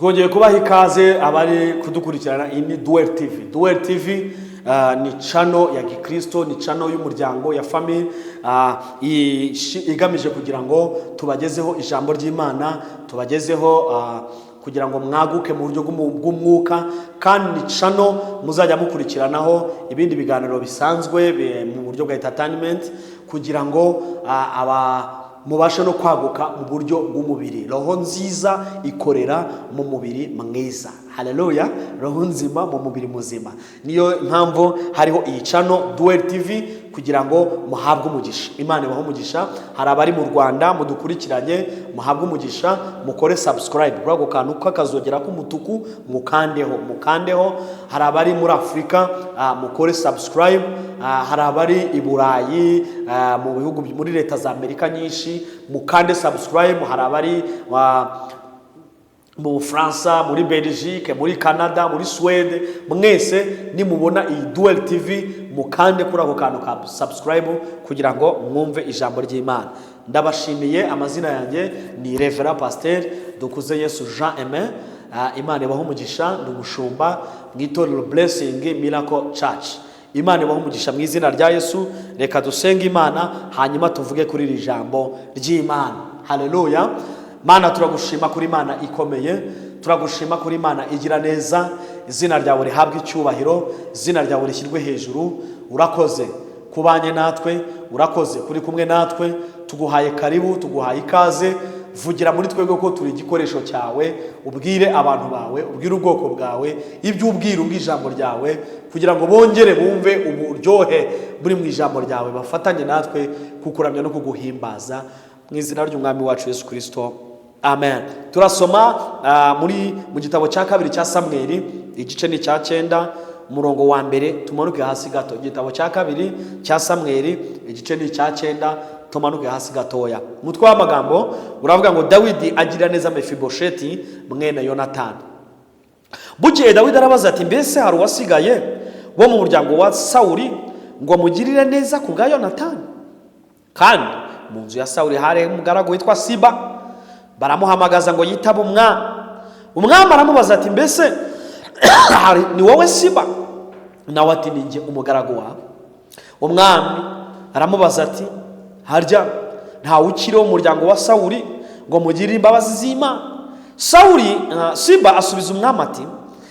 Twongeye kubaha ikaze abari kudukurikirana. Iyi ni Duel TV. Duel TV ni channel ya gikristo, ni channel y'umuryango ya family igamije kugira ngo tubagezeho ijambo ry'Imana, tubagezeho kugira ngo mwaguke mu buryo bw'umwuka. Kandi ni channel muzajya mukurikiranaho ibindi biganiro bisanzwe mu buryo bwa entertainment, kugira ngo aba mubashe no kwaguka mu buryo bw'umubiri. Roho nziza ikorera mu mubiri mwiza. Haleluya! Roho nzima mu mubiri muzima. Niyo mpamvu hariho iyi channel Duel TV, kugira ngo muhabwe umugisha. Imana ibahe umugisha. Hari abari mu Rwanda mudukurikiranye, muhabwe umugisha. Mukore subscribe kuri ako kantu k'akazogera k'umutuku, mukandeho, mukandeho. Hari abari muri Afurika, mukore subscribe. Hari abari i Burayi, mu bihugu, muri Leta za Amerika nyinshi, mukande subscribe. Hari abari mu Bufaransa, muri Belgique, muri Canada, muri Suwede, mwese nimubona iyi Duel TV, mukande kuri ako kantu ka subscribe kugira ngo mwumve ijambo ry'Imana. Ndabashimiye. Amazina yanjye ni Reverend Pasteur Dukuze Yesu Jean Aime. Imana ibahe umugisha. Ndi umushumba mu itorero Blessing Miracle Church. Imana ibahe umugisha mu izina rya Yesu. Reka dusenge Imana, hanyuma tuvuge kuri iri jambo ry'Imana. Haleluya! Mana, turagushima kuri Imana ikomeye, turagushima kuri Imana igira neza. Izina ryawe rihabwe icyubahiro, izina ryawe rishyirwe hejuru. Urakoze kubanye natwe, urakoze kuri kumwe natwe. Tuguhaye karibu, tuguhaye ikaze. Vugira muri twebwe ko turi igikoresho cyawe. Ubwire abantu bawe, ubwire ubwoko bwawe iby'ubwiru bw'ijambo ryawe, kugira ngo bongere bumve uburyohe buri mu ijambo ryawe, bafatanye natwe kukuramya no kuguhimbaza, mu izina ry'Umwami wacu Yesu Kirisito, amen. Turasoma muri mu gitabo cya kabiri cya Samweli, igice ni icya 9, umurongo wa 1, tumanuke hasi gato. Igitabo cya kabiri cya Samweli, igice ni icya 9, tumanuke hasi gatoya. Umutwe w'amagambo uravuga ngo: "Dawidi agira neza Mefibosheti mwene Yonatani." Bukeye Dawidi arabaza ati: "Mbese hari uwasigaye wo mu muryango wa Sawuli ngo mugirire neza ku bwa Yonatani?" Kandi mu nzu ya Sawuli hari umugaragu witwa Siba. Baramuhamagaza ngo yitabe umwami. Umwami aramubaza ati: "Mbese ni wowe Siba?" Nawe ati: "Ni njye umugaragu wawe." Umwami aramubaza ati: "Harya ntawe ukiri wo mu muryango wa Sawuli ngo mugirire imbabazi z'Imana?" Sawuli Siba asubiza umwami ati: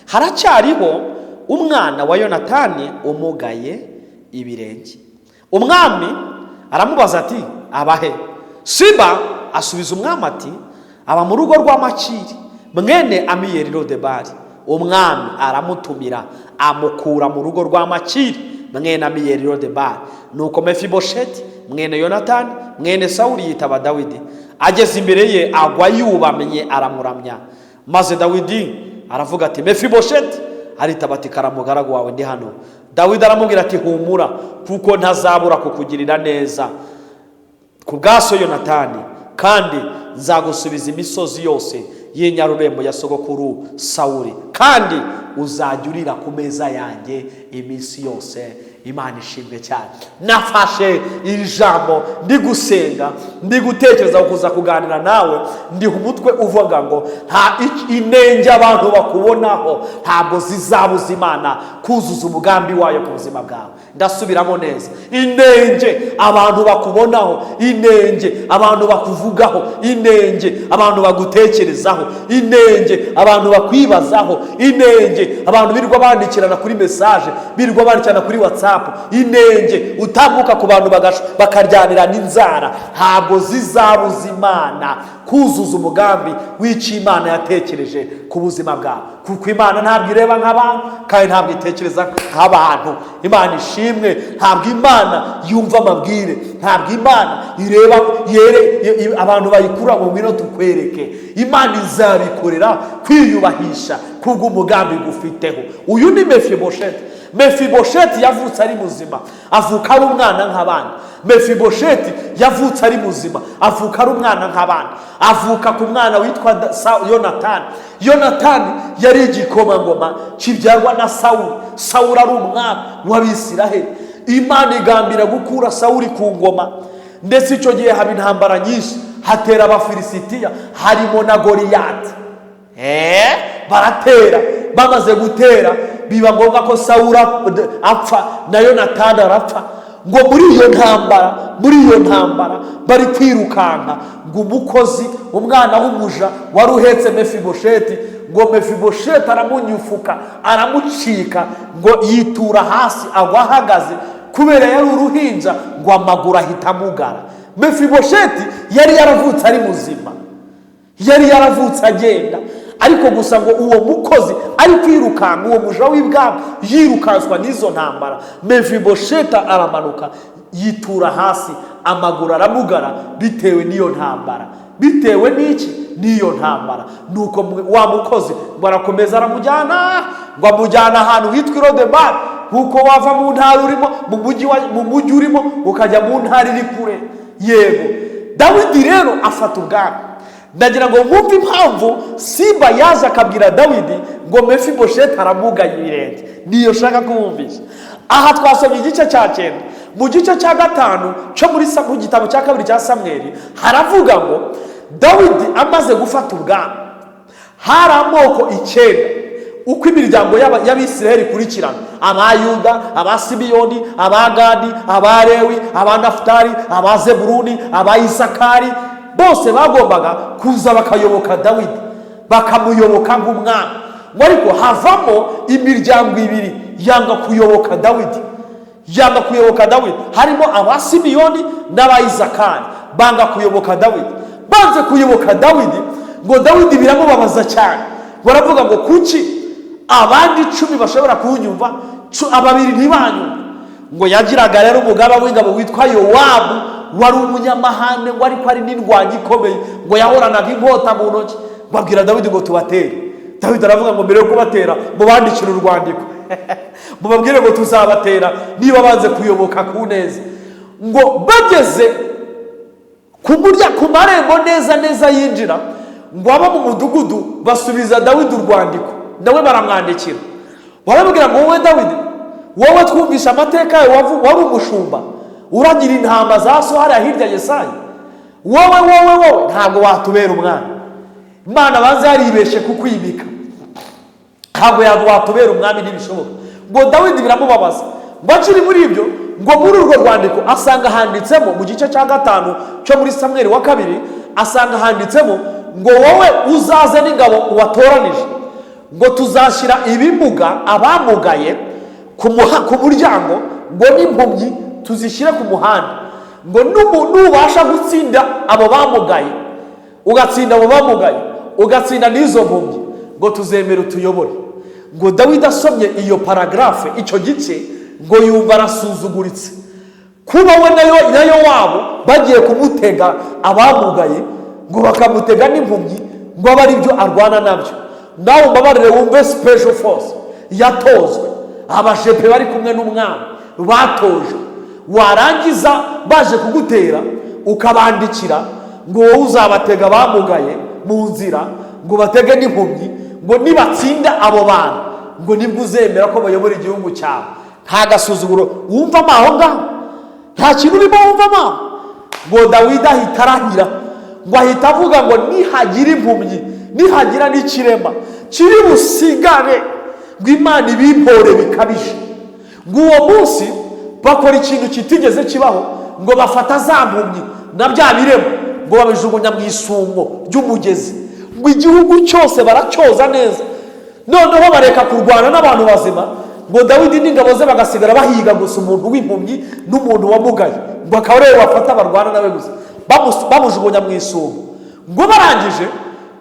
"Haracyariho umwana wa Yonatani umugaye ibirenge." Umwami aramubaza ati: "Abahe?" Siba asubiza umwami ati: "Aba mu rugo rwa Makiri mwene Amiyeli Lodebari." Umwami aramutumira, amukura mu rugo rwa Makiri mwene Amiyeli Lodebari. Nuko Mefibosheti mwene Yonatani mwene Sawuli yitaba Dawidi. Ageze imbere ye, agwa yubamye, aramuramya. Maze Dawidi aravuga ati: "Mefibosheti!" Aritaba ati: "Karamugaragu wawe, ndi hano." Dawidi aramubwira ati: "Humura, kuko ntazabura kukugirira neza ku bwa so Yonatani, kandi nzagusubiza imisozi yose y'inyarurembo ya sogokuru Sawuli, kandi uzajya urira ku meza yanjye iminsi yose." Imana ishimwe cyane. Nafashe iri jambo ndi gusenga, ndi gutekereza kuza kuganira nawe, ndiha umutwe uvuga ngo: "Nta inenge abantu bakubonaho ntabwo zizabuza Imana kuzuza umugambi wayo ku buzima bwawe." Ndasubiramo neza: inenge abantu bakubonaho, inenge abantu bakuvugaho, inenge abantu bagutekerezaho, inenge abantu bakwibazaho, inenge abantu birirwa bandikirana kuri message, birirwa bandikirana kuri WhatsApp, inenge utambuka ku bantu bakaryanira n'inzara, ntabwo zizabuza Imana kuzuza umugambi w'icyo Imana yatekereje ku buzima bwawe, kuko Imana ntabwo ireba nk'abantu kandi ntabwo itekereza nk'abantu. Imana ishimwe. Ntabwo Imana yumva amabwire, ntabwo Imana ireba yere abantu bayikura ngo: "Ngwino tukwereke." Imana izabikorera kwiyubahisha kubw'umugambi gufiteho. Uyu ni Mefibosheti. Mefibosheti yavutse ari muzima, avuka ari umwana nk'abandi. Mefibosheti yavutse ari muzima, avuka ari umwana nk'abandi, avuka ku mwana witwa Yonatani. Yonatani yari igikomangoma kibyarwa na Sawuli. Sawuli ari umwami w'Abisiraheli. Imana igambira gukura Sawuli ku ngoma, ndetse icyo gihe haba intambara nyinshi, hatera Abafilisitiya, harimo na Goriyati. Baratera, bamaze gutera biba ngombwa ko Sawuli apfa na Yonatani arapfa. Ngo muri iyo ntambara bari kwirukanka, ngo umukozi, umwana w'umuja wari uhetse Mefibosheti, ngo Mefibosheti aramunyufuka, aramucika, ngo yitura hasi, agwa ahagaze. Kubera yari uruhinja, ngo amaguru ahita amugara. Mefibosheti yari yaravutse ari muzima, yari yaravutse agenda, ariko gusa ngo uwo mukozi ari kwirukanka, uwo muja w'ibwami yirukanswa n'izo ntambara, Mefibosheti aramanuka yitura hasi, amaguru aramugara bitewe n'iyo ntambara. Bitewe n'iki? N'iyo ntambara. Nuko wa mukozi ngo arakomeza aramujyana, ngo amujyana ahantu hitwa i Lodebari, nk'uko wava mu ntara urimo, mu mujyi urimo, ukajya mu ntara iri kure. Yego, Dawidi rero afata ubwami. Ndagira ngo mwumve impamvu Siba yaje akabwira Dawidi ngo Mefibosheti aramugaye ibirenge. Niyo nshaka kubumvisha. Aha twasomye igice cya 9. Mu gice cya 5 cyo mu gitabo cya kabiri cya Samweri haravuga ngo Dawidi amaze gufata ubwami, hari amoko 9 uko imiryango y'Abisiraheli ikurikirana: Abayuda, Abasimiyoni, Abagadi, Abarewi, Abanafutali, Abazeburuni, Abayisakari, bose bagombaga kuza bakayoboka Dawidi, bakamuyoboka nk'umwami. Ngo ariko havamo imiryango ibiri yanga kuyoboka Dawidi, yanga kuyoboka Dawidi. Harimo Abasimiyoni n'Abayisakari banga kuyoboka Dawidi. Banze kuyoboka Dawidi, ngo Dawidi biramubabaza cyane. Baravuga ngo kuki abandi 10 bashobora kunyumva, ababiri ntibanyumve? Ngo yagiraga rero umugaba w'ingabo witwa Yowabu, wari umunyamahane, ngo ariko ari n'indwanyi ikomeye, ngo yahoranaga inkota mu ntoki. Ngo abwira Dawidi ngo tubatere. Dawidi aravuga ngo mbere yo kubatera mubandikire urwandiko, mubabwire ngo tuzabatera niba banze kuyoboka ku neza. Ngo bageze ku marembo neza neza yinjira, ngo abo mu mudugudu basubiza Dawidi urwandiko, nawe baramwandikira, baramubwira ngo wowe Dawidi, wowe twumvishe amateka yawe, wari umushumba uragira intama za so hariya hirya Yesayi, wowe, wowe, wowe ntabwo watubera umwami. Imana banze yaribeshe kukwimika, ntabwo watubera umwami, ntibishoboka. Ngo Dawidi biramubabaza. Ngo akiri muri ibyo, ngo muri urwo rwandiko asanga handitsemo, mu gice cya 5 cyo muri Samweri wa kabiri, asanga handitsemo ngo wowe uzaze n'ingabo watoranije, ngo tuzashyira ibimuga, abamugaye ku muryango, ngo n'impumyi tuzishyire ku muhanda, ngo nubasha gutsinda abo bamugaye, ugatsinda abo bamugaye, ugatsinda n'izo mpumyi, ngo tuzemere utuyobore. Ngo Dawidi asomye iyo paragraphe, icyo gice, ngo yumva arasuzuguritse kuba we na Yowabu bagiye kumutega abamugaye, ngo bakamutega n'impumyi, ngo abe ari byo arwana nabyo. Nawe umbabarire wumve, special force yatozwe, abajepe bari kumwe n'umwami batojwe, warangiza baje kugutera ukabandikira ngo wowe uzabatega abamugaye mu nzira, ngo batege n'impumyi, ngo nibatsinda abo bantu ngo nibwo uzemera ko bayobora igihugu cyawe. Nta gasuzuguro wumvamo aho ngaho? Nta kintu urimo wumvamo aho? Ngo Dawidi ahita arahira, ngo ahita avuga ngo nihagira impumyi, nihagira n'ikirema kiri busigare, ngo Imana ibimpore bikabije. Ngo uwo munsi bakora ikintu kitigeze kibaho, ngo bafata za mpumyi na bya birema, ngo babijugunya mu isumo ry'umugezi, ngo igihugu cyose baracyoza neza. Noneho bareka kurwana n'abantu bazima, ngo Dawidi n'ingabo ze bagasigara bahiga gusa umuntu w'impumyi n'umuntu wamugaye, ngo akaba ariwe bafata barwana nawe gusa, bamujugunya mu isumo. Ngo barangije,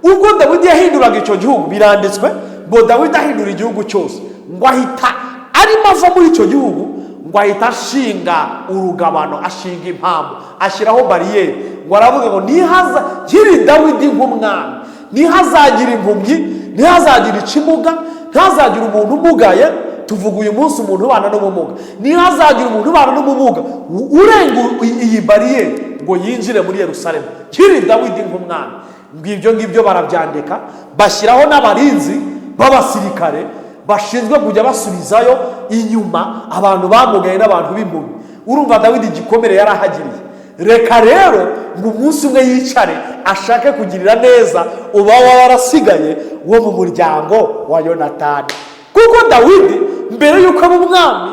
ubwo Dawidi yahinduraga icyo gihugu, biranditswe ngo Dawidi ahindura igihugu cyose, ngo ahita arimo ava muri icyo gihugu, ngo ahita ashinga urugabano, ashinga impamvu, ashyiraho bariyeri, ngo aravuga ngo nihaza nkiri Dawidi nk'umwami, ntihazagira impumyi, ntihazagira ikimuga, ntihazagira umuntu umugaye. Tuvuga uyu munsi umuntu ubana n'ubumuga. Ntihazagira umuntu ubana n'ubumuga urenga iyi bariyeri ngo yinjire muri Yerusalemu kiri Dawidi nk'umwami. Ngo ibyo ngibyo barabyandika, bashyiraho n'abarinzi b'abasirikare bashinzwe kujya basubizayo inyuma abantu bamugaye n'abantu b'impumyi. Urumva Dawidi igikomere yari ahagiriye. Reka rero ngo umunsi umwe yicare. Ashake kugirira neza uba warasigaye wo mu muryango wa Yonatani, kuko Dawidi mbere y'uko aba umwami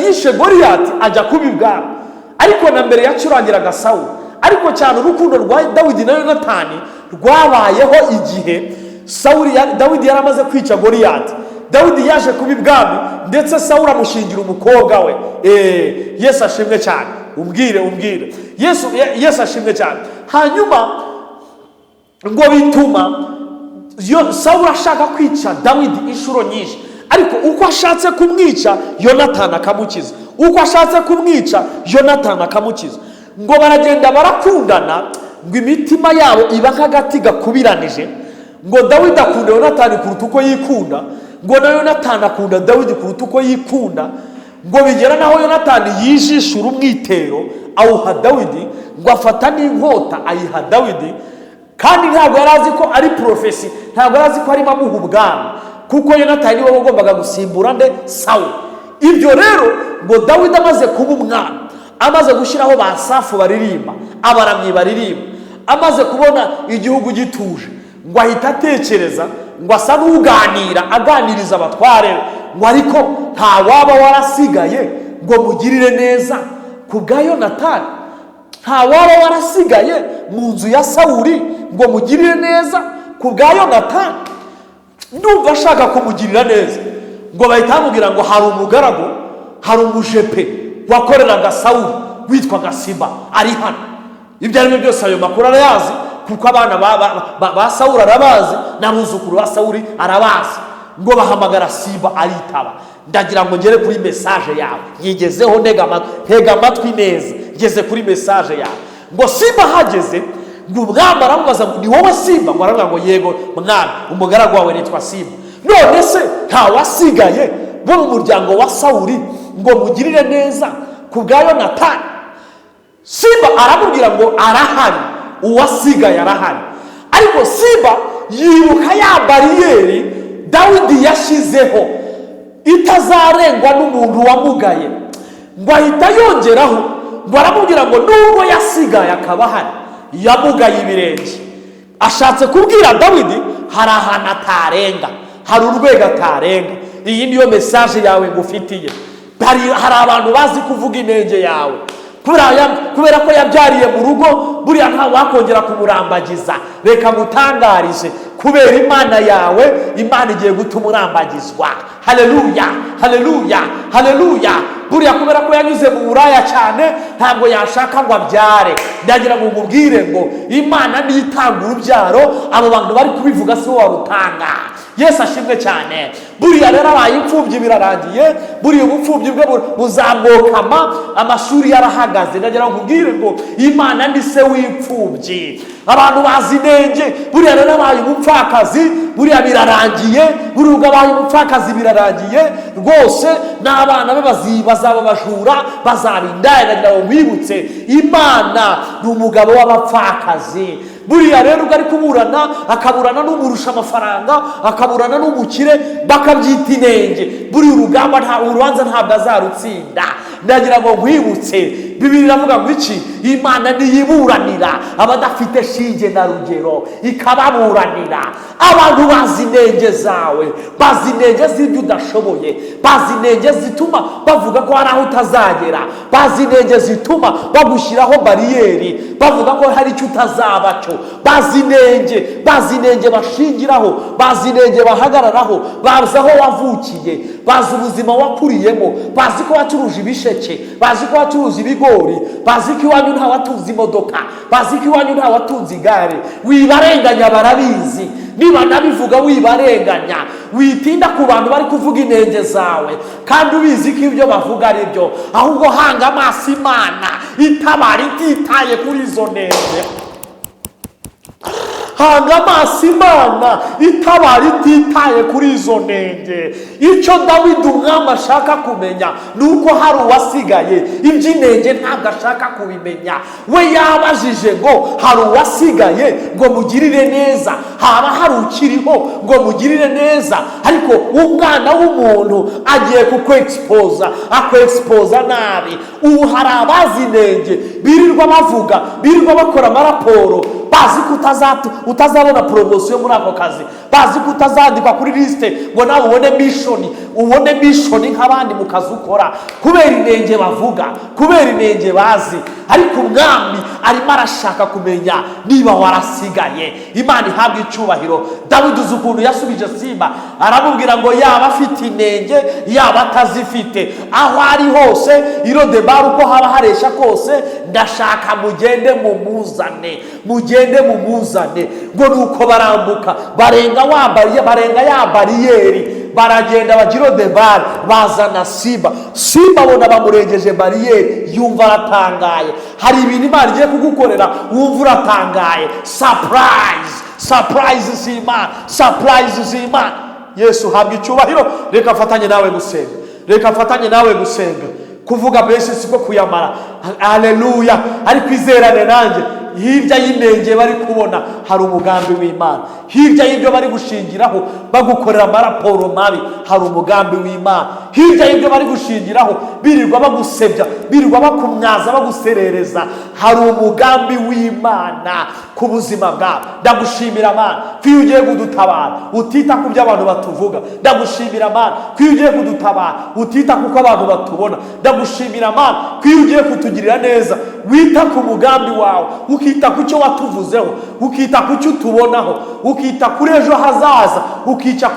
yishe Goriyati, ajya kuba ibwami. Ariko na mbere yacurangiraga Sawuli. Ariko cyane urukundo rwa Dawidi na Yonatani rwabayeho igihe Sawuli Dawidi yari amaze kwica Goriyati. Dawidi yaje kuba ibwami, ndetse Sawuli amushingira umukobwa we. Yesu ashimwe cyane. Umbwire, umbwire. Yesu ashimwe cyane. Hanyuma ngo bituma Sawuli ashaka kwica Dawidi inshuro nyinshi, ariko uko ashatse kumwica, Yonatani akamukiza. Uko ashatse kumwica, Yonatani akamukiza. Ngo baragenda barakundana, ngo imitima yabo iba nk'agati gakubiranije. Ngo Dawidi akunda Yonatani kuruta uko yikunda, ngo na Yonatani akunda Dawidi kuruta uko yikunda. Ngo bigera naho Yonatani yijishura umwitero awuha Dawidi, ngo afata n'inkota ayiha Dawidi. Kandi ntabwo yari azi ko ari prophecy, ntabwo yari azi ko arimo amuha ubwami, kuko Yonatani niwe wagombaga gusimbura nde? Sawuli. Ibyo rero, ngo Dawidi amaze kuba umwami, amaze gushyiraho ba Safu baririmba, abaramyi baririmba, amaze kubona igihugu gituje, ngo ahita atekereza, ngo asa n'uganira, aganiriza abatware be, ngo ariko nta waba warasigaye ngo mugirire neza ku bwa Yonatani? Nta waba warasigaye mu nzu ya Sawuli ngo mugirire neza ku bwa Yonatani? Ndumva ashaka kumugirira neza. Ngo bahita bamubwira ngo hari umugaragu, hari umujepe wakoreraga Sawuli witwaga Siba, ari hano. Ibyo ari byo byose ayo makuru arayazi, kuko abana ba Sawuli arabazi, n'abuzukuru ba Sawuli arabazi. Ngo bahamagara Siba, aritaba. Ndagira ngo ngere kuri message yawe, nyigezeho. Ntega amatwi, ntega amatwi neza, ngeze kuri message yawe. Ngo Siba ahageze, ngo umwami aramubaza ngo: "Ni wowe Simba?" Ngo aravuga ngo: "Yego mwami, umugaragu wawe nitwa Simba. None se nta wasigaye bo mu muryango wa Sawuli ngo mugirire neza ku bwa Yonatani?" Simba aramubwira ngo arahari, uwasigaye arahari. Ariko Simba yibuka ya bariyeri Dawidi yashyizeho itazarengwa n'umuntu wamugaye. Ngo ahita yongeraho, ngo aramubwira ngo nubwo yasigaye akaba ahari, yamugaye ibirenge. Ashatse kubwira Dawidi hari ahantu atarenga, hari urwego atarenga. Iyi niyo message yawe ngufitiye. Hari abantu bazi kuvuga inenge yawe. Kubera ko yabyariye mu rugo, buriya nta wakongera kumurambagiza. Reka mutangarize, kubera Imana yawe, Imana igiye gutuma urambagizwa. Haleluya, haleluya, haleluya. Buriya kubera ko yanyuze mu buraya cyane, ntabwo yashaka ngo abyare. Ndagira ngo mubwire ngo Imana niyo itanga urubyaro, abo bantu bari kubivuga si bo warutanga. Yesu ashimwe cyane. Buriya rero abaye imfubyi, birarangiye. Buriya ubupfubyi bwe buzamwokama, amashuri yarahagaze. Ndagira ngo nkubwire ngo Imana ni se w'imfubyi. Abantu bazi inenge, buriya rero abaye umupfakazi, buriya birarangiye. Buriya ubwo abaye umupfakazi, birarangiye rwose, n'abana be bazaba abajura, bazaba indaya. Ndagira ngo nkwibutse, Imana ni umugabo w'abapfakazi. Buriya rero ubwo ari kuburana, akaburana n'umurusha amafaranga, akaburana n'umukire, bakabyita inenge, buriya urugamba nta urubanza ntabwo azarutsinda. Ndagira ngo nkwibutse, Bibiri iravuga ngo iki? Imana niyiburanira abadafite shinge na rugero, ikababuranira. Abantu bazi inenge zawe, bazi inenge z'ibyo udashoboye, bazi inenge zituma bavuga ko hari aho utazagera, bazi inenge zituma bagushyiraho bariyeri, bavuga ko hari icyo utazaba cyo. Bazi inenge, bazi inenge bashingiraho, bazi inenge bahagararaho, bazi aho wavukiye, bazi ubuzima wakuriyemo, bazi ko wacuruje ibisheke, bazi ko wacuruje ibigori, bazi ko iwanyu nta watunze imodoka, bazi ko iwanyu nta watunze igare. Wibarenganya, barabizi. Niba nabivuga, wibarenganya. Witinda ku bantu bari kuvuga inenge zawe kandi ubizi ko ibyo bavuga ari byo. Ahubwo hanga amaso Imana itabara ititaye kuri izo nenge. Hanga amaso Imana itabara ititaye kuri izo nenge. Icyo Dawidi umwami ashaka kumenya ni uko hari uwasigaye. Iby'inenge ntabwo ashaka kubimenya. We yabajije ngo hari uwasigaye ngo mugirire neza? Haba hari ukiriho ngo mugirire neza? Ariko umwana w'umuntu agiye kukwexposa, akwexposa nabi. Ubu hari abazi inenge birirwa bavuga, birirwa bakora amaraporo. Bazi ko utazabona promotion muri ako kazi. Bazi ko utazandikwa kuri liste ngo nawe ubone mission, ubone mission nk'abandi mu kazi ukora, kubera inenge bavuga, kubera inenge bazi. Ariko umwami arimo arashaka kumenya niba warasigaye. Imana ihabwa icyubahiro. Dawidi, uzi ukuntu yasubije Simba? Aramubwira ngo yaba afite inenge, yaba atazifite, aho ari hose, i Lodebari uko haba haresha kose, ndashaka mugende mumuzane, mugende mumuzane. Ngo nuko barambuka, barenga wa barenga ya bariyeri, baragenda bagira Lodebari, bazana Simba. Simba abona bamurengeje bariyeri, yumva aratangaye. Hari ibintu Imana igiye kugukorera wumva uratangaye. Surprise, surprise z'Imana, surprise z'Imana. Yesu habwa icyubahiro. Reka mfatanye nawe gusenga, reka mfatanye nawe gusenga. Kuvuga mbese siko kuyamara. Aleluya! Ariko izerane nanjye, hirya y'inenge bari kubona hari umugambi w'Imana. Hirya y'ibyo bari gushingiraho bagukorera amaraporo mabi hari umugambi w'Imana. Hirya y'ibyo bari gushingiraho birirwa bagusebya, birirwa bakumwaza, baguserereza, hari umugambi w'Imana ku buzima bwawe. Ndagushimira Mana ko iyo ugiye kudutabara utita ku byo abantu batuvuga. Ndagushimira Mana ko iyo ugiye kudutabara utita kuko abantu batubona. Ndagushimira Mana ko iyo ugiye kutugirira neza wita ku mugambi wawe, ukita ku cyo watuvuzeho, ukita ku cyo utubonaho, ukita kuri ejo hazaza, ukita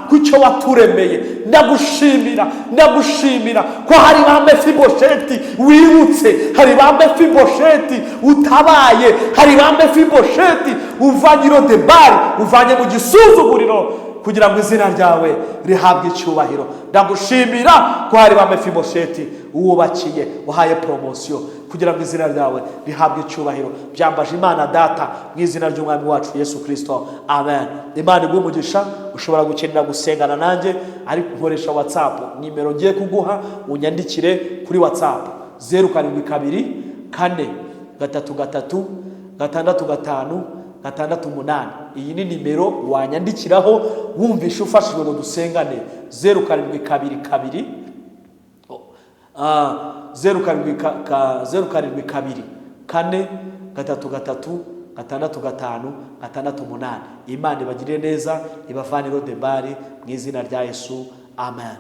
ku cyo waturemeye. Ndagushimira, ndagushimira ko hari ba Mefibosheti wibutse, hari ba Mefibosheti utabaye, hari ba Mefibosheti uvanye i Lodebari, uvanye mu gisuzuguriro kugira ngo izina ryawe rihabwe icyubahiro. Ndagushimira ko hari ba Mefibosheti wubakiye, uhaye promotion kugira ngo izina ryawe rihabwe icyubahiro. Byambaje Imana Data mu izina ry'Umwami wacu Yesu Kirisito, amen. Imana iguhe umugisha. Ushobora gukenera gusengana nanjye, ariko nkoresha WhatsApp. Nimero ngiye kuguha, unyandikire kuri WhatsApp: 0724336568. Iyi ni nimero wanyandikiraho wumvishe ufashijwe ngo dusengane. 0722, 0724336568. Imana ibagirire neza, ibavane i Lodebari mu izina rya Yesu, amen.